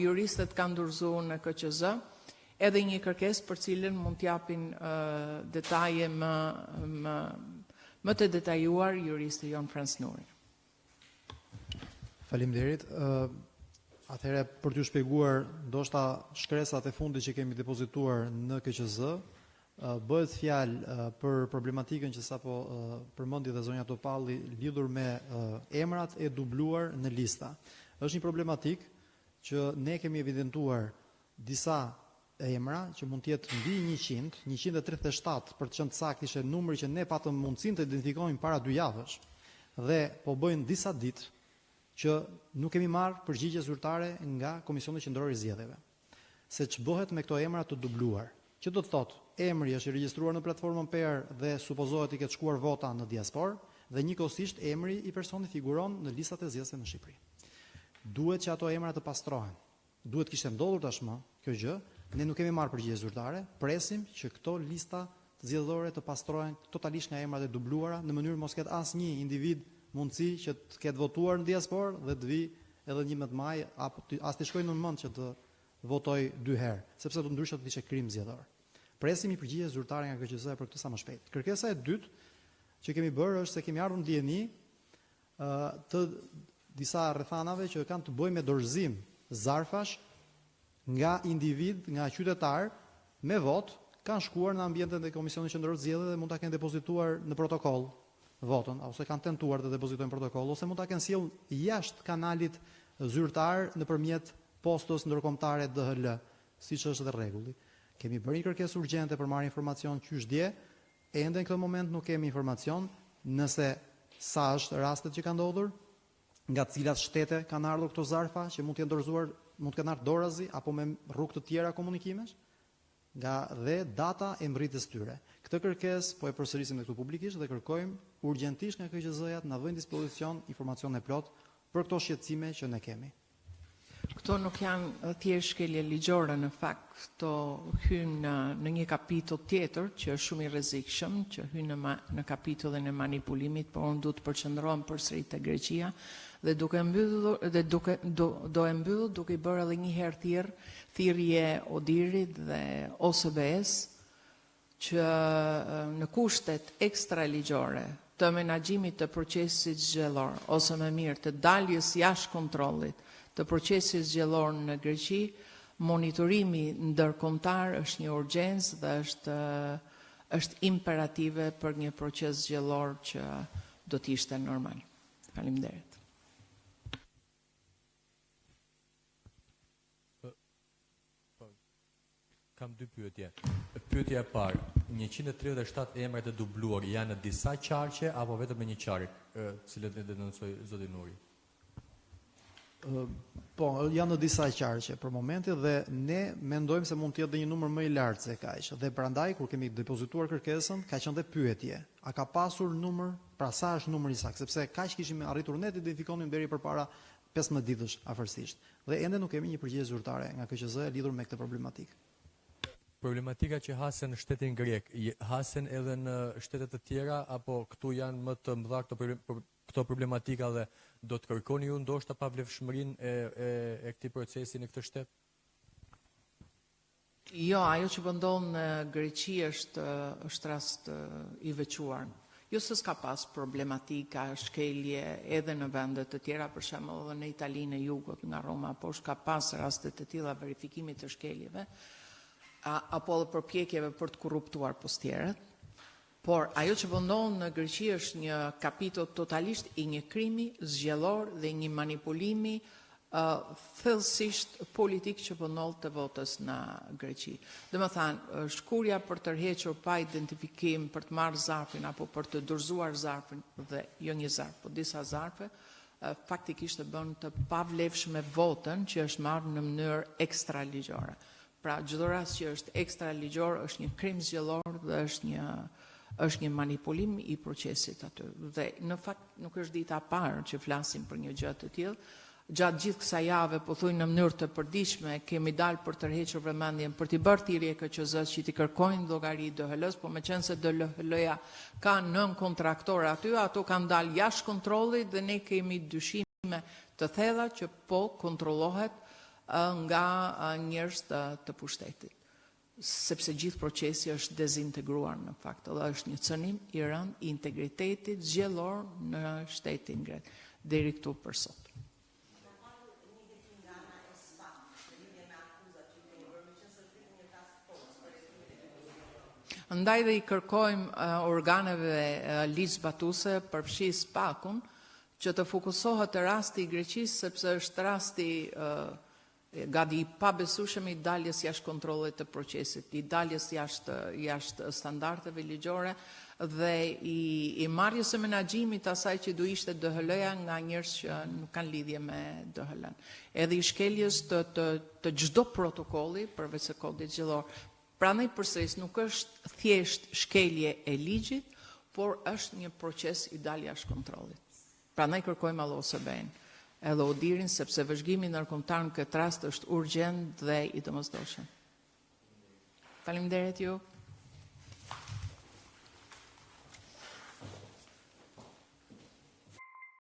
juristët kanë dorëzuar në KQZ edhe një kërkesë për cilën mund t'japin detaje më më më të detajuar juristi jonë Franc Nuri. Faleminderit. Atëherë për t'ju shpjeguar ndoshta shkresat e fundit që kemi depozituar në KQZ, bëhet fjalë për problematikën që sapo përmendi dhe zonja Topalli lidhur me emrat e dubluar në lista. Është një problematikë që ne kemi evidentuar disa emra që mund të jetë mbi 100, 137 për të qenë të saktë ishte numri që ne patëm mundësinë të identifikojmë para dy javësh. Dhe po bëjnë disa ditë që nuk kemi marrë përgjigje zyrtare nga Komisioni Qendror i Zgjedhjeve. Se ç'bëhet me këto emra të dubluar. Që do të thotë, emri është i regjistruar në platformën PER dhe supozohet t'i ketë shkuar vota në diasporë dhe njëkohësisht emri i personit figuron në listat e zgjedhësve në Shqipëri. Duhet që ato emra të pastrohen. Duhet të kishte ndodhur tashmë kjo gjë, ne nuk kemi marrë përgjigje zyrtare, presim që këto lista zgjedhore të pastrohen totalisht nga emrat e dubluara në mënyrë mos ketë asnjë individ mundësi që të ketë votuar në diasporë dhe të vijë edhe 11 maj apo as t'i shkojë në mend që të votojë dy herë, sepse do ndryshe do të ishte krim zgjedhor. Presim një përgjigje zyrtare nga KQZ-ja për këtë sa më shpejt. Kërkesa e dytë që kemi bërë është se kemi ardhur në dijeni të disa rrethanave që kanë të bëjnë me dorëzim zarfash nga individ, nga qytetarë me votë kanë shkuar në ambientet e Komisionit Qendror të Zgjedhjeve dhe mund ta kenë depozituar në protokoll votën ose kanë tentuar të depozitojnë protokoll ose mund ta kenë sjellë jashtë kanalit zyrtar nëpërmjet postës ndërkombëtare DHL, siç është dhe rregulli. Kemi bërë një kërkesë urgjente për marrë informacion qysh dje, ende në këtë moment nuk kemi informacion nëse sa është rastet që ka ndodhur, nga cilat shtete kanë ardhur këto zarfa që mund të jenë dorëzuar, mund të kenë ardhur dorazi apo me rrugë të tjera komunikimesh, nga dhe data e mbërritjes tyre. Këtë kërkesë po e përsërisim edhe këtu publikisht dhe kërkojmë urgjentisht nga KQZ-ja të na vëjë në dispozicion informacion e plotë për këto shqetësime që ne kemi. Këto nuk janë thjesht shkelje ligjore, në fakt, këto hyjnë në, në një kapitull tjetër që është shumë i rrezikshëm, që hyn në, ma, në kapitullin e manipulimit, por unë du të përqendrohem përsëri te Greqia dhe duke mbyllur dhe duke do, do e mbyll duke i bërë edhe një herë thirr, thirrje ODIHR-it dhe OSBE-s që në kushtet ekstraligjore të menaxhimit të procesit zgjedhor ose më mirë të daljes jashtë kontrollit të procesit zgjedhor në Greqi, monitorimi ndërkombëtar është një urgjencë dhe është është imperative për një proces zgjedhor që do të ishte normal. Faleminderit. Kam dy pyetje. Pyetja e parë, 137 emrat e dubluar janë në disa qarqe apo vetëm në një qark, të cilët e denoncoi zoti Nuri? Po, janë në disa qarqe për momentin dhe ne mendojmë se mund të jetë dhe një numër më i lartë se kaq. Dhe prandaj kur kemi depozituar kërkesën, ka qenë dhe pyetje. A ka pasur numër? Pra sa është numri i saktë? Sepse kaq kishim arritur ne të identifikonim deri përpara 15 ditësh afërsisht. Dhe ende nuk kemi një përgjigje zyrtare nga KQZ lidhur me këtë problematikë. Problematika që hasen në shtetin grek, hasen edhe në shtete të tjera apo këtu janë më të mëdha këto këto problematika dhe do të kërkoni ju ndoshta pavlefshmërinë e e e këtij procesi në këtë shtet? Jo, ajo që po ndodh në Greqi është është rast i veçuar. Jo se s'ka pas problematika, shkelje edhe në vende të tjera, për shembull edhe në Italinë e Jugut, nga Roma poshtë ka pas raste të tilla verifikimi të shkeljeve, a, apo edhe përpjekjeve për të korruptuar postierët. Por ajo që po ndodh në Greqi është një kapitull totalisht i një krimi zgjedhor dhe një manipulimi uh, thellësisht politik që po ndodh të votës në Greqi. Domethënë, shkurja për tërhequr pa identifikim, për të marrë zarfin apo për të dorëzuar zarfin dhe jo një zarf, po disa zarfe, faktikisht e bën të pavlefshme votën që është marrë në mënyrë ekstraligjore. Pra, çdo rast që është ekstraligjor është një krim zgjedhor dhe është një është një manipulim i procesit aty. Dhe në fakt nuk është dita e parë që flasim për një gjë të tillë. Gjatë gjithë kësaj jave, pothuaj në mënyrë të përditshme, kemi dalë për tërhequr vëmendjen, për t'i bërë thirrje KQZ-s që t'i kërkojnë llogari DHL-s, po meqenëse DHL-ja ka nën kontraktor aty, ato kanë dalë jashtë kontrollit dhe ne kemi dyshime të thella që po kontrollohet nga njerëz të, të pushtetit. Sepse gjithë procesi është dezintegruar në fakt, dhe është një cënim i rëndë i integritetit zgjedhor në shtetin grek. Deri këtu për sot. Ndaj dhe i kërkojmë organeve ligjzbatuese, përfshi SPAK-un, që të fokusohet te rasti i Greqisë, sepse është rasti gati i pabesueshëm i daljes jashtë kontrollit të procesit, i daljes jashtë jashtë standardeve ligjore dhe i, i marrjes së menaxhimit të asaj që do ishte DHL-ja nga njerëz që nuk kanë lidhje me DHL-n. Edhe i shkeljes të të të çdo protokolli përveç se kodit zgjedhor. Prandaj përsëris, nuk është thjesht shkelje e ligjit, por është një proces i dalë jashtë kontrollit. Prandaj kërkojmë edhe OSBE-n, edhe ODIHR-in, sepse vëzhgimi ndërkombëtar në këtë rast është urgjent dhe i domosdoshëm. Faleminderit ju.